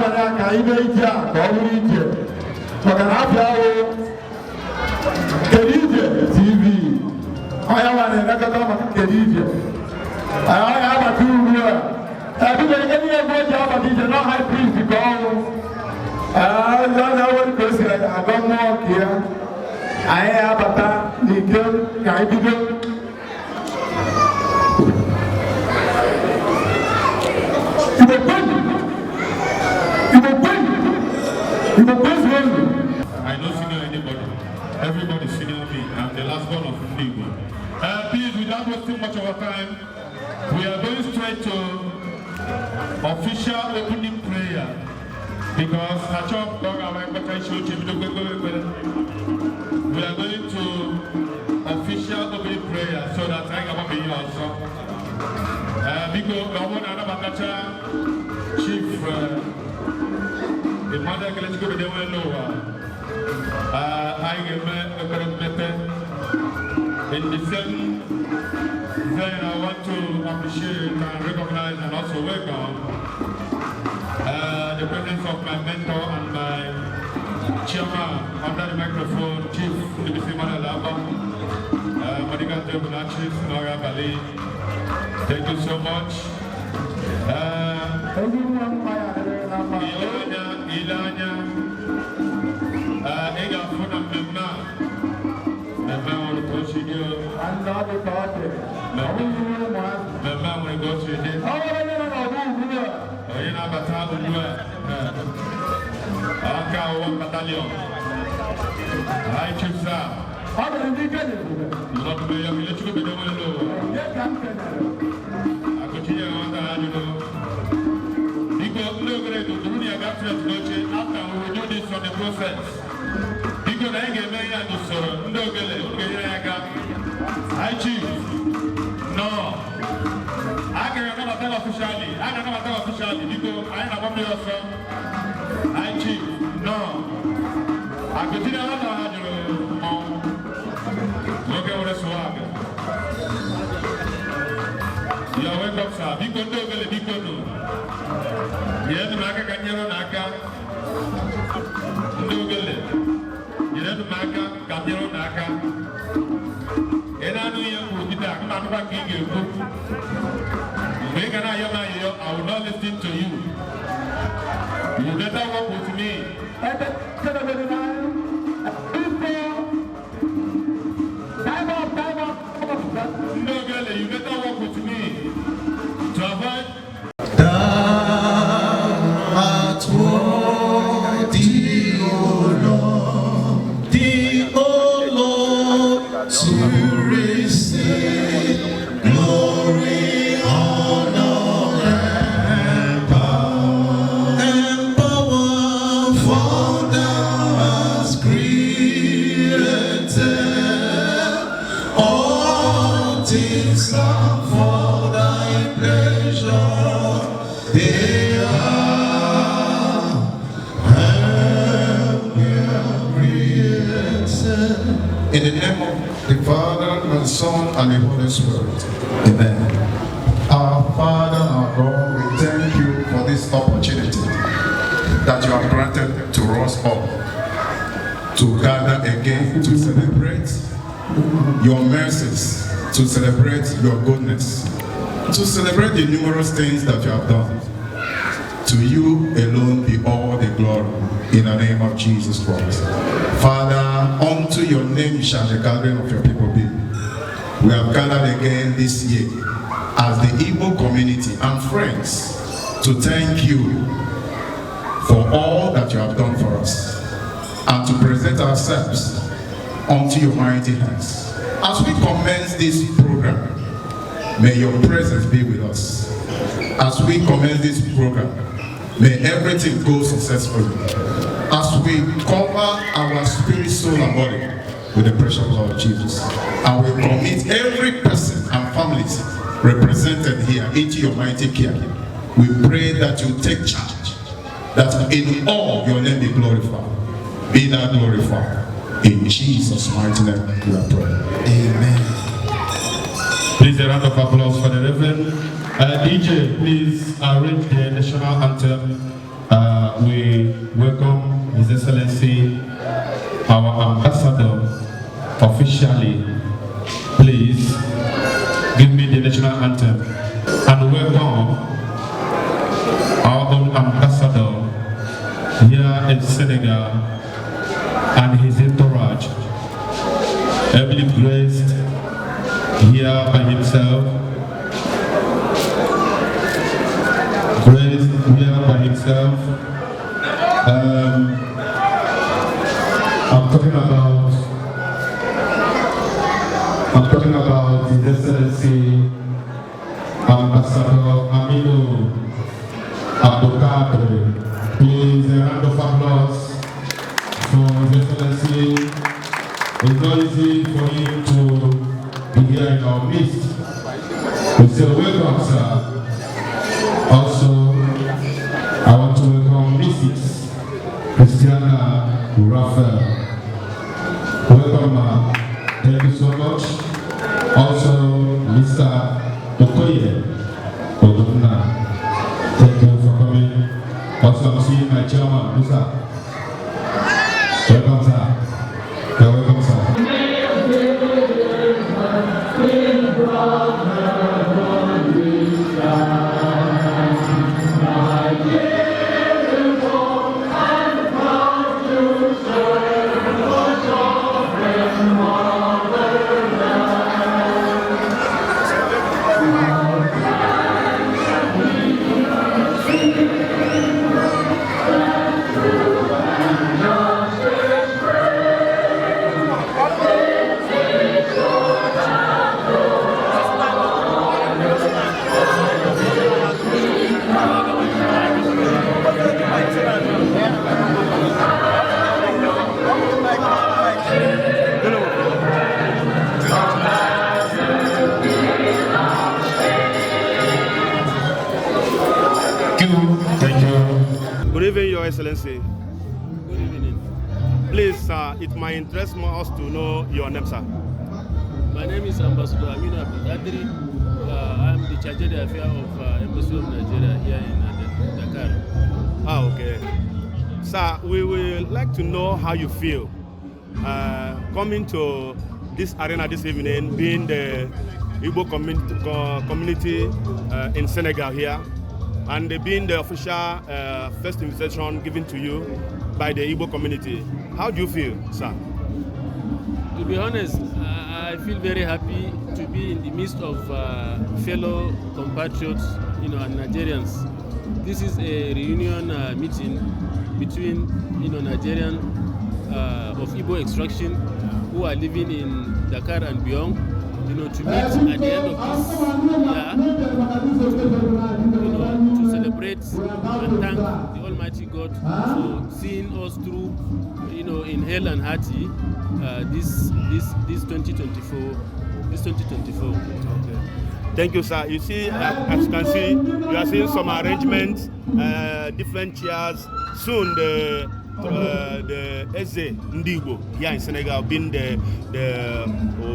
banana ibeja kawurije magana fiawo Kedije TV aya wane nakata ma Kedije aya ba tuwa abi be kedi e boja ba dije no high priest go na won ko se agamo kia aya bata nikem kaibido I don't senior anybody. Everybody senior me. I'm the last one of Ndi Igbo. Please, without wasting much of our time, we are going straight to official opening prayer. Because we are going to official opening prayer so that I can be here also. Because Chief the mother can go to the window. I am in the same then I want to appreciate and recognize and also welcome the presence of my mentor and my chairman under the microphone, Chief Ndibisi Manalaba, Madigan Chief Nora Bali. Thank you so much. Ilanya, Ega Funa Memma, Memma will go to you, and not the party. Memma will go to you. Oh, yeah, Battalion, Aka one battalion. I choose that. How do you get it? Not be a military with the window. I continue on that, you know. Because no great to do the after we will do this from the process. Because I get me and so no I choose. No. I cannot tell officially. I cannot tell officially because I am a also. I choose. No. I continue on that, you know. Look at what the swag. You are welcome, sir. Because no girl, because no. Yes, Maka Kanyaro Naka. Ndugele. Yes, Maka Kanyaro Naka. And I know you will be back. I'm not king you. Make an eye, I will not listen to you. You better work with me. Ndugele, you better work with me to avoid. In the name of the Father, and the Son, and the Holy Spirit. Amen. Our Father, our God, we thank you for this opportunity that you have granted to us all to gather again to celebrate your mercies, to celebrate your goodness, to celebrate the numerous things that you have done. To you alone be all the glory in the name of Jesus Christ. Father, unto your name shall the gathering of your people be. We have gathered again this year as the Igbo community and friends to thank you for all that you have done for us and to present ourselves unto your mighty hands. As we commence this program, may your presence be with us. As we commence this program, may everything go successfully. As we cover our spirit, soul, and body with the precious blood of Jesus, and we commit every person and families represented here into your mighty care, we pray that you take charge, that in all your name be glorified. Be thou glorified. In Jesus' mighty name we are praying. Amen. Please a round of applause for the Reverend. DJ, please arrange the national anthem we welcome His Excellency, our ambassador, officially. Please give me the national anthem and welcome our own ambassador here in Senegal and his entourage, heavily graced here by himself, I'm talking about His Excellency Ambassador Aminu Abdulkader. Please, a round of applause for His Excellency. It's not easy for him to be here in our midst. We say welcome, sir. Also, I want to welcome Mrs. Christiana Raphael. Welcome, ma'am. Thank you so much. Also, Mr. Okoye Odona. Thank you for coming. Also, I'm seeing my chairman, Musa. Welcome, sir. You're welcome, sir. Good evening, Your Excellency. Good evening. Please, it might interest us to know your name, sir. My name is Ambassador Aminu Abdulkader. I am the Charge d'Affaires of Embassy of Nigeria here in Dakar. Okay. Sir, we would like to know how you feel coming to this arena this evening, being the Igbo community in Senegal here, and being the official first invitation given to you by the Igbo community. How do you feel, sir? To be honest, I feel very happy to be in the midst of fellow compatriots, and Nigerians. This is a reunion meeting between, Nigerian of Igbo extraction who are living in Dakar and beyond, to meet at the end of this year, to celebrate and thank the Almighty God for seeing us through, in hell and hearty, this 2024. Okay. Thank you, sir. You see, as you can see, you are seeing some arrangements, different chairs. Soon, the Eze Ndi Igbo here in Senegal, being the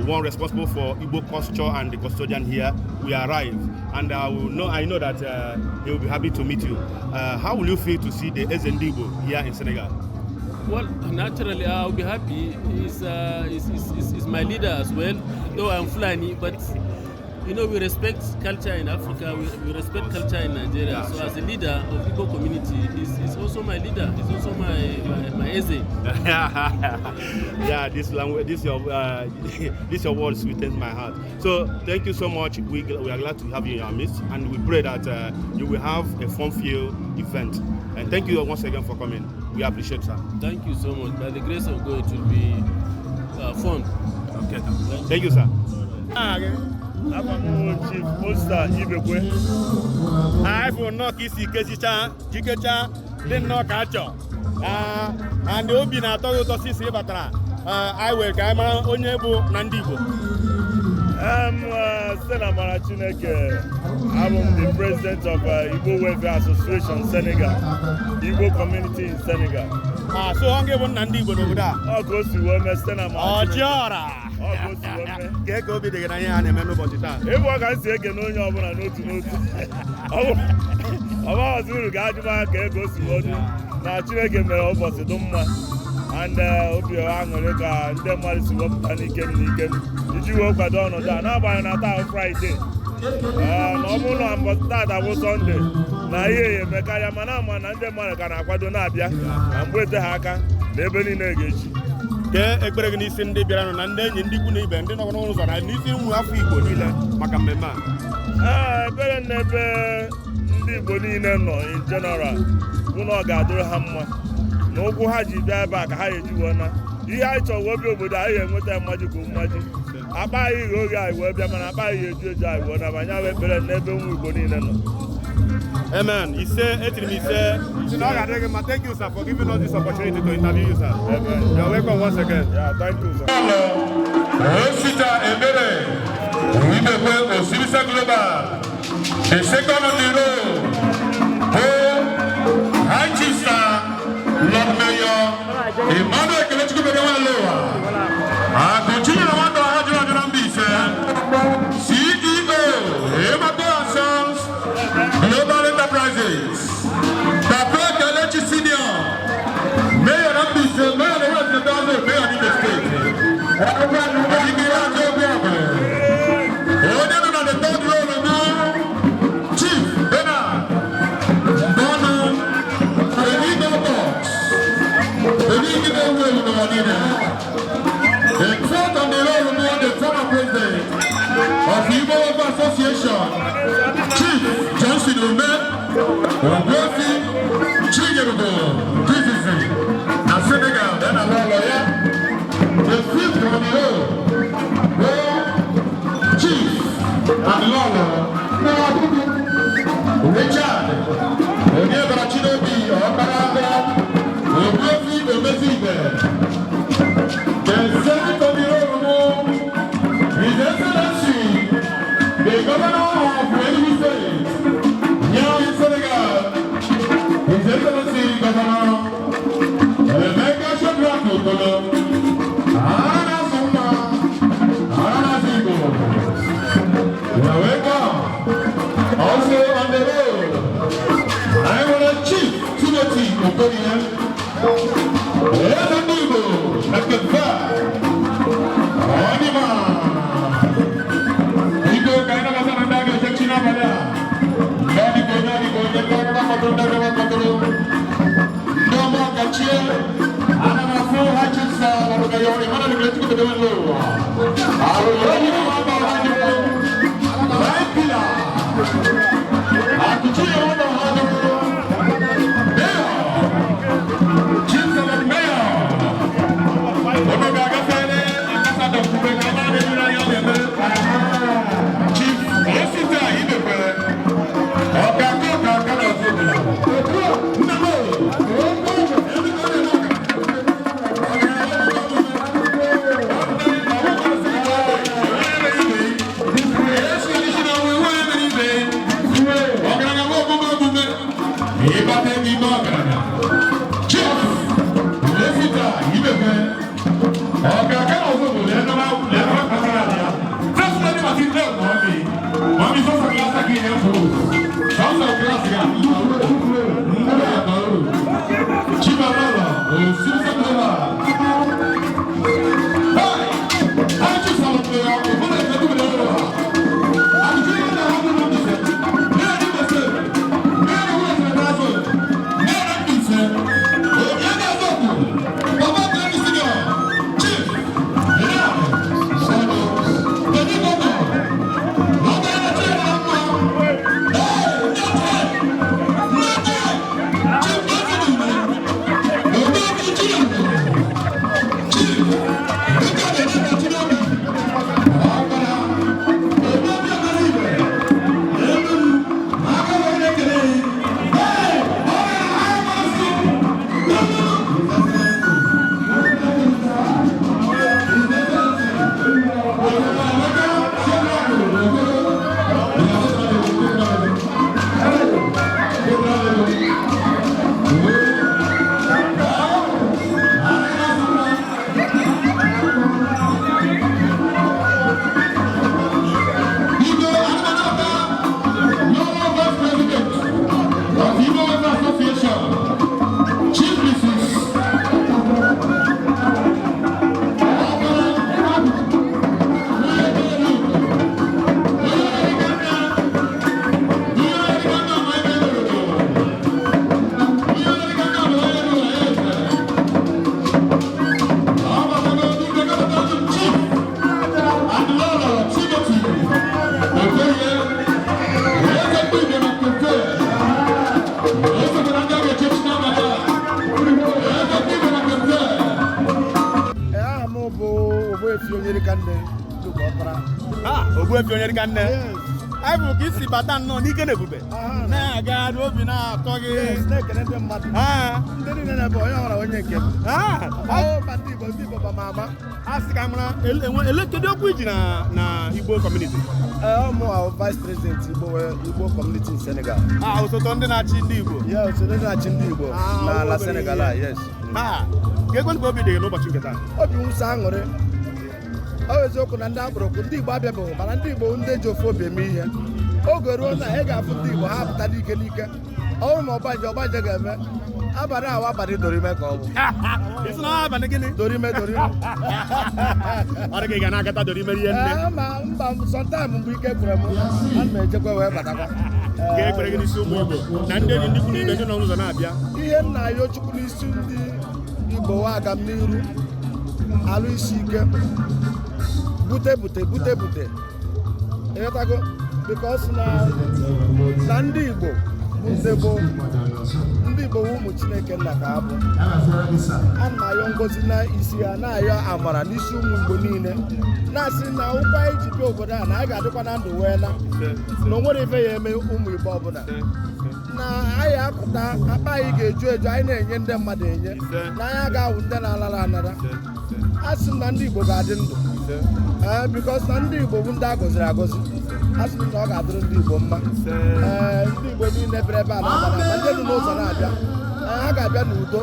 one responsible for Igbo culture and the custodian here, we arrive, and I know that he will be happy to meet you. How will you feel to see the Eze Ndi Igbo here in Senegal? Well, naturally, I'll be happy. He's my leader as well, though I'm Fulani, but we respect culture in Africa, we respect culture in Nigeria. So as a leader of Igbo community, he's also my leader, he's also my Eze. Yeah, this language, this your words sweetens my heart. So thank you so much. We are glad to have you in our midst, and we pray that you will have a fun-filled event. And thank you once again for coming. We appreciate it, sir. Thank you so much. By the grace of God, it will be fun. Okay, thank you, sir. I'm Chief Poster Ibekwe. I will knock his Jikecha, then knock at you. And the Obina Toyo to see Batra. I will come on Onyebo Nandibo. I'm Senamara Chineke. I'm the president of Igbo Welfare Association Senegal, Igbo community in Senegal. So I'm going to Nandibo over there. Oh, go to women, Senamara. Oh, Jora. Get go be the Ghanaian and nobody. Everyone can say again, no, you're not to know. I was going to get you back, go to na Chineke mere ụbọchị dị mma and obi aṅụrị ka ndị mmadụ si wepụta n'ike n'ike iji wee kwado ọnọdụ a n'agbanyeghị na taa Fraịde na ọ bụrụ na mbọchị taata bụ Sọnde na ihe eme karịa mana ama na ndị mmadụ ka na-akwado na-abịa na mgbe ete ha aka na ebe niile ga-eji kee ekpere gị n'isi ndị bịaranụ na ndị enyi ndị ikwu na ibe ndị nọ n'ụzọ na n'isi ụmụ afọ Igbo niile maka mmemme a ebere na ebe ndị Igbo niile nọ in general bụ na ọ ga-adịrị ha mma na ụkwụ ha ji bịa ebe a ka ha ga-eji wee na ihe anyị chọrọ obi obodo anyị ga-enweta mmaji ka mmaji akpa anyị ghe oge anyị wee bịa mana akpa anyị ga-eju eju anyị wee na ma anya wee ekpere n'ebe ụmụ Igbo niile nọ. Amen. Etiri m ise. Thank you, sir, for giving us this opportunity to interview you, sir. Amen. You're welcome once again. Yeah, thank you, sir. Osita Ebere, Wibekwe Osibisa Global, the second on the road, High Chief Sir, Lord Mayor, Emmanuel Kelechukwu Begawa Loa, Continue to want to have CEO, Emato Sons, Global Enterprises, Papa Kelechi Senior, Mayor of the Mayor of the Mayor of the State. Chief Bernard, Donald, the fourth on the road, the former president of the Igbo Association, Chief Johnson Ume, Ogosi, Chigerugo, Kizisi, and Senegal, then a lawyer. The fifth on the road, Chief and lawyer, Richard, Onyebara Chinobi, Okaranga, Ogosi, Omezibe. The seventh on the road, His Excellency, the Governor of Enugu State, here in Senegal, His Excellency Governor, Emeka Shedrack Okolo, Arana Summa, Arana Zigo. You are welcome. Also on the road, I want a Chief Timothy Okoye, Eze Ndi Igbo, Nakeba, Onima. Igbo kaina masana ndaga sekshina bada. Nadi go, yekora matonda rewa matoro. Ndomo kachie, ana mafu hachisa, waruga yori, mana libretu kutedewa loa. Aro yori na wamba wajiro, raipila. Akuchie wamba wajiro. Mayor, Chief Salad Mayor. Omega Gafele, Ambassador Kubeka, Chief Osita Ibekwe, Okako Kakana Zubila. ogbu efi onye dịka nne anyị bụ ka isi bata nnọọ n'ike na-ebube na-aga n'obi na-atọ gị na-ekele ndị mmadụ ndị niile na-ebe onye ọbụla onye nke m ndị Igbo ba ma ama a sị ka mara kedu okwu iji na Igbo community ụmụ vice president Igbo community in Senegal osote ndị na-achị ndị Igbo osote ndị na-achị ndị Igbo n'ala Senegal yes ka ekwenụ ka obi dị gị n'ụbọchị nke taa obi nwụsa aṅụrị ọ bụ eziokwu na ndị akpụrụkụ ndị Igbo abịabeghị mana ndị Igbo ndị ji ofe obi eme ihe oge ruo na ị ga-afụ ndị Igbo ha apụta n'ike n'ike ọnwụ ma ọgbanje ga-eme abalị ahụ abalị dorime ka ọ bụ dorime ọ dị ka ị ga na-agata dorime ihe nne mba sọntaim mgbe ike kwere m ana m echekwa wee batakwa ga-ekwere gị n'isi ụmụ Igbo na ndị enyi ndị kwuru ibe ndị nọ n'ụzọ na-abịa ihe nna ya Chukwu n'isi ndị Igbo wa aga m n'iru alụ isi ike bute ịghọtago because na ndị Igbo ndị Igbo ụmụ Chineke nna ka ha bụ a na-ayọ ngozi n'isi ha na-ayọ amara n'isi ụmụ Igbo niile na-asị na ụkwa anyị ji bịa obodo a na anyị ga-adịkwa na ndụ wee na o nwere ife ya eme ụmụ Igbo ọbụla na anyị akụta akpa anyị ga-eju eju anyị na-enye ndị mmadụ enye na anyị ga-awụ ndị na-alara anara a sị na ndị Igbo ga-adị ndụ because na ndị Igbo bụ ndị a gọziri agọzi a sị na ọ ga-adịrị ndị Igbo mma ndị Igbo niile bere ebe a na-abana ma ndị nọ n'ụzọ na-abịa ha ga-abịa n'udo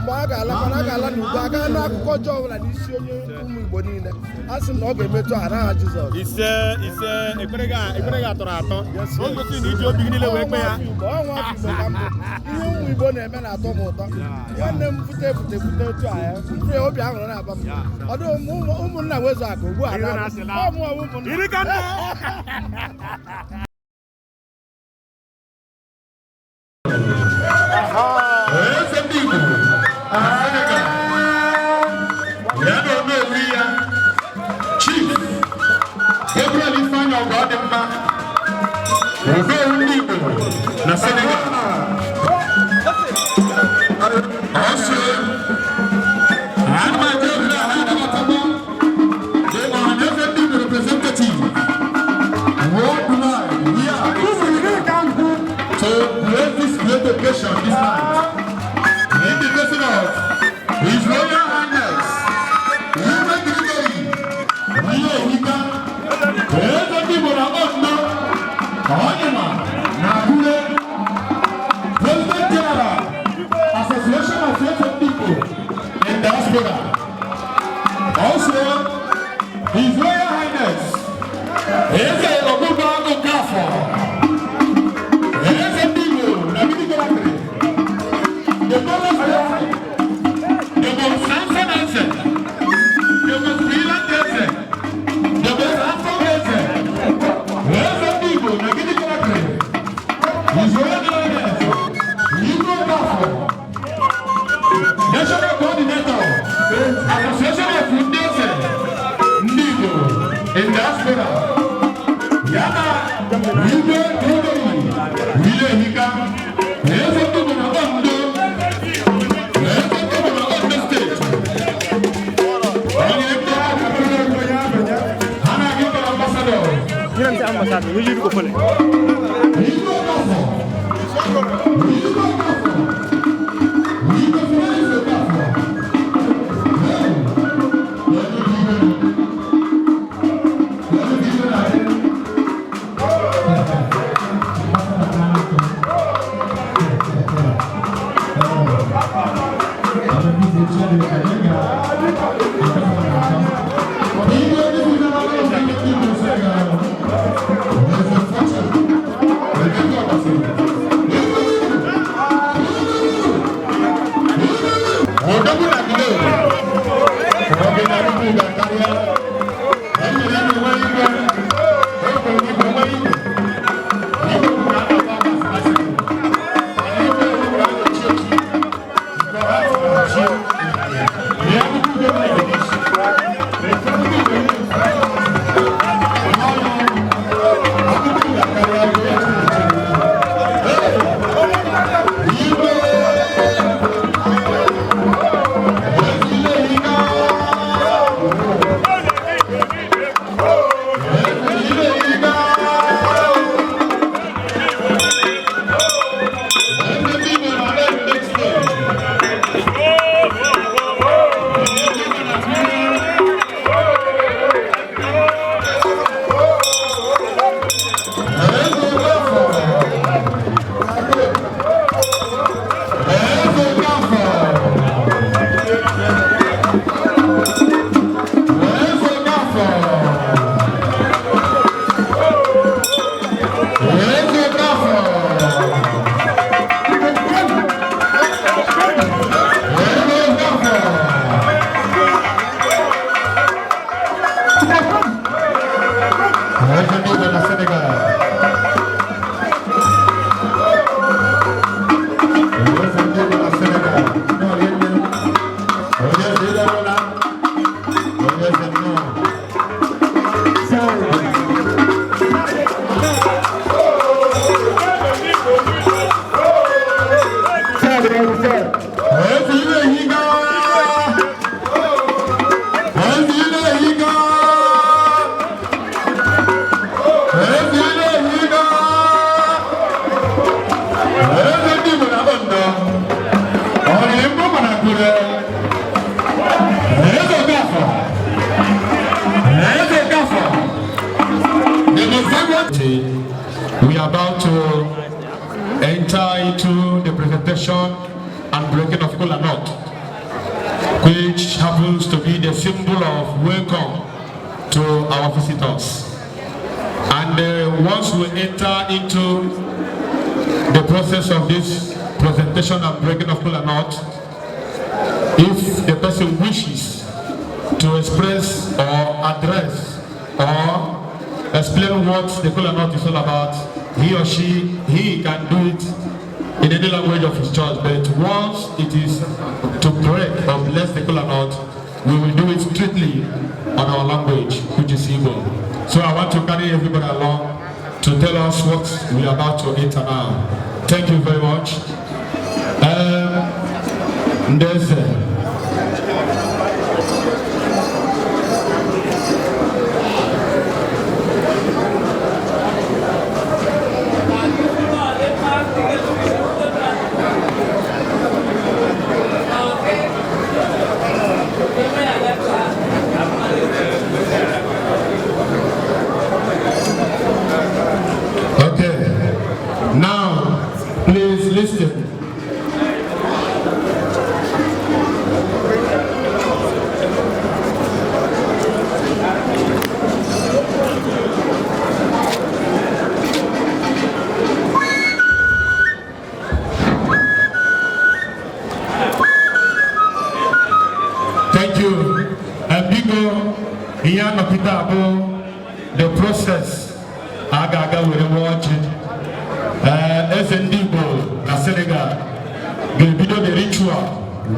mgbe a ga-ala n'udo a gaa n'akụkọ ọjọọ ọbụla n'isi onye ụmụ Igbo niile a sị na ọ ga-emetụ ha n'aha Jizọs ise ekpere gị atọrọ atọ o gosi na iji obi gị niile wee kpe ya ọnwa afọ Igbo ka mbụ ihe ụmụ Igbo na-eme na-atọ m ụtọ nwanne m fute otu a ya mfe obi aṅụrị na-aba m ọdụ ụmụnna nwezu akụ ugbu a ụmụnna Eze Ndi Igbo Senegal ya na omeri ya Chief Gabriel Ifeanyi Ọgọdịmma Ogo Ndị Igbo na Senegal also Eze Ndi Igbo representative worldwide to create this great occasion this night. In the person of His Royal Highness, Women Gregory, Rio Hika, Eze Ndi Igbo na Ondo, Onyema, Nahule, President General, Association of Eze Ndi Igbo in Diaspora. Also, His Royal Highness, Eze Ogunbago Gafo, National Coordinator, Association of Eze Ndi Igbo in Diaspora, Yana Igwe Ile Hika, Eze Ndi Igbo na Ondo, Eze Ndi Igbo na Ondo State. Hana Igwe Ambassador. Yan sa ambassador, yun ko pala. Yeah. Eze Ndi Igbo na Bondo. Onye mbụ mana kure. Eze Gafo. Eze Gafo. We are about to enter into the presentation and breaking of kola nut, which happens to be the symbol of welcome to our visitors. And once we enter into the process of this presentation and breaking of kola nut, if the person wishes to express or address or explain what the kola nut is all about, he or he can do it in any language of his choice. But once it is to break or bless the kola nut, we will do it strictly on our language, which is Igbo. So I want to carry everybody along to tell us what we are about to enter now. Thank you very much. The process agaga we watch Eze Ndi Igbo na Senegal will be the ritual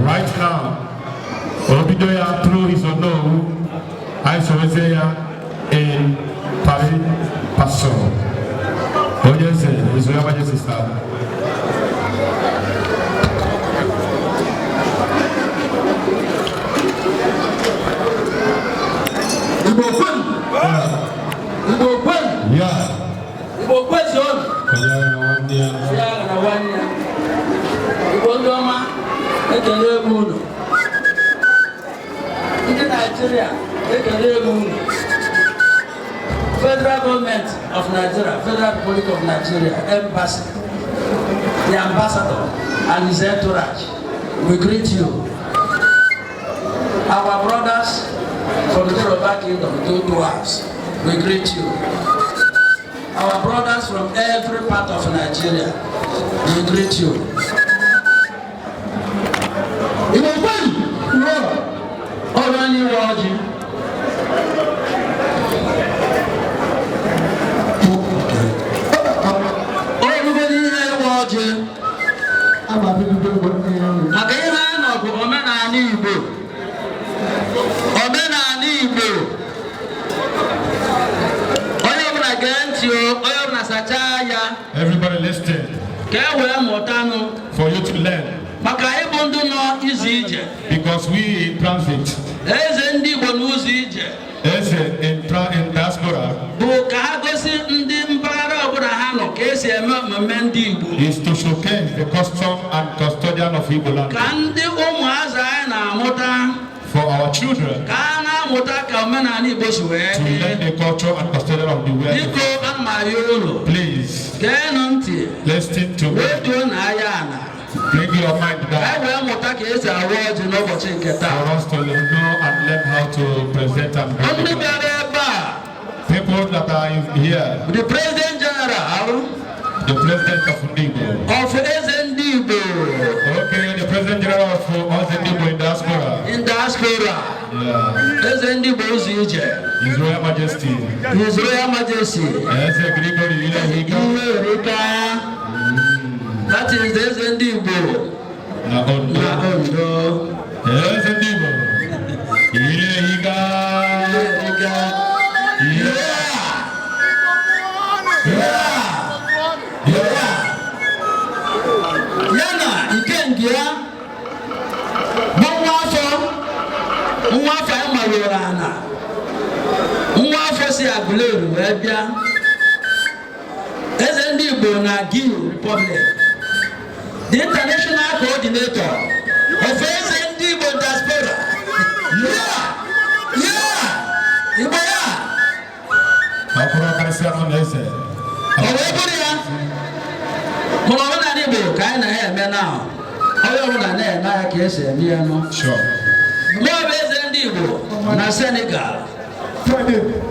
right now. Obido ya through his own I saw in Paris Pastor. Oh yes, His Royal Majesty sir. Federal Government of Nigeria, Federal Republic of Nigeria, Embassy, the Ambassador and his entourage, we greet you. Our brothers from the Yoruba Kingdom, the Oduas, we greet you. Our brothers from every part of Nigeria, we greet you. Everybody listen. For you to learn. Because we in transit. Eze in diaspora. Is to showcase the custom and custodian of Igbo land. For our children to learn the culture and custodian of the world. Please listen to me. Bring your mind down for us to know and learn how to present and bring people that are here. The President General, the President of Ndi Igbo. Of Eze Ndi Igbo. Okay, the President General of Eze Ndi Igbo in diaspora. In diaspora. Yeah. Eze Ndi Igbo Uzije. His Royal Majesty. His Royal Majesty. Eze Gregory Ilehika. That is the Eze Ndi Igbo. Na Ondo. Eze Ndi Igbo. Ilehika. Yana ikengia nwa afọ amarụrụ ana nwa afọ si Aguleri wee bịa Eze Ndi Igbo na Guinea Republic the international coordinator of Eze Ndi Igbo diaspora. Igbo ya. Akura karịsịa nọ n'eze. Ọwụbụrụ ya. Mụrụ ọbụla n'Igbo ka anyị na-eme now. Onye ọbụla na-eme ya ka esi eme ya nọ. Sure. Mụọ Eze Ndi Igbo na Senegal.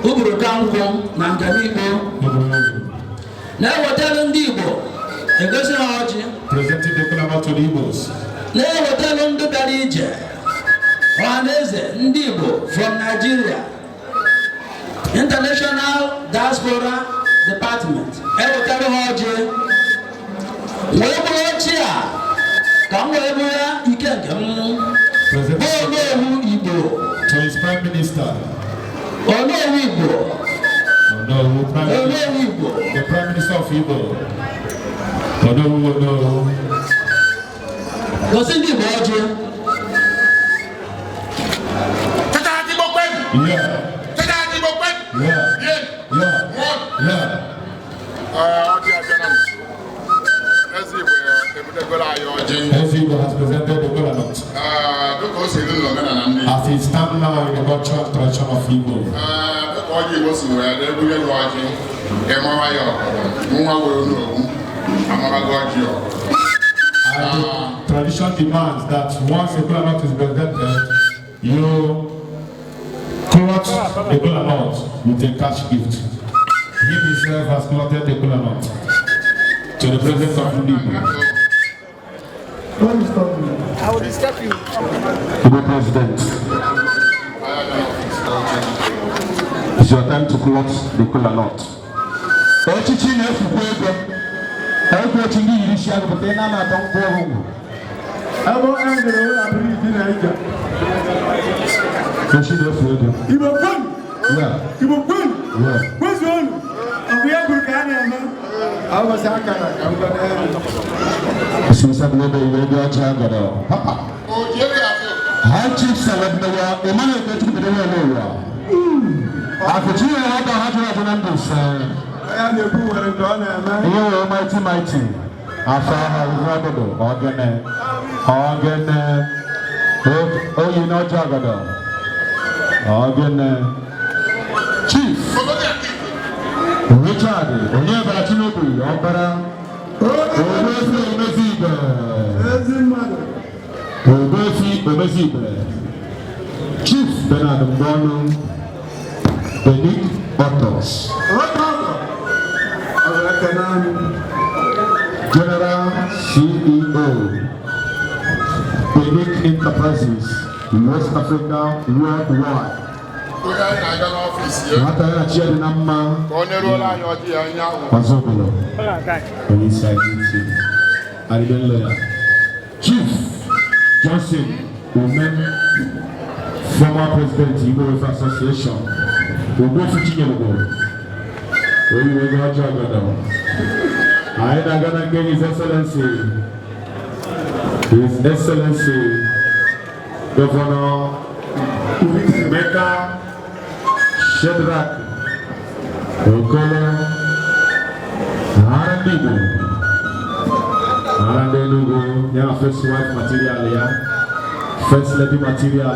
Uburu ka nkwụ na Ngamikpo. Na-ewetara ndị Igbo egosi ha ọjị. Presenting the Kola to the Igbos. Na-ewetara ndị bịara ije. Ọhaneze ndị Igbo from Nigeria. International Diaspora Department. Ewetara ha ọjị. Wee bụrụ ọchị a ka m wee bụrụ ya ike nke m. Onowu Igbo. To his Prime Minister. Onowu Igbo. Onowu Prime Igbo. The Prime Minister of Igbo. Onowu. Gosi ndị Igbo ọjị. Yeah. Eze Igbo has presented the Kola Nut. As it stands now in the cultural tradition of Igbo. The tradition demands that once the Kola Nut is presented, you clothe the Kola Nut with a cash gift. He himself has clothed the Kola Nut to the presence of the people. I will disturb you. The President, it's your time to close the Kola Nut. Echichi na-efukwa ego. Ego echi ndị yiri isi agụ pụta na na-atọ nkwụ ọhụrụ. Ebe ọ na-egere ụlọ abụrụ iji na ije. Echi na-efu ego. Igbo kwenu! Yeah. Igbo kwenu! Yeah. Kwezu olu! Ọ bụ ya kwuru ka a na-eme? Abụsị aka na ka ngwa n'elu. Since I've never even got Papa. High Chief Salabaya, Emmanuel get to the Area. After 2 years, I had to numbers. I am the poor and gone, man. You are mighty. After I have organ. Oh, you know Jagado. Organ. Chief Richard, Onyeba Chinobu, Opera. Chief Bernard Mbono, Benik Otos, General CEO, Benik Enterprises, West Africa, worldwide. Mataya Chia Nama, Wazobolo, Chief Johnson, women, former president, Igbo Association, Igbo Fuchigabo, where you will go to I am going to get His Excellency, Governor Mecca Shedrack, Okolo, Harandigo. First wife material, first lady material.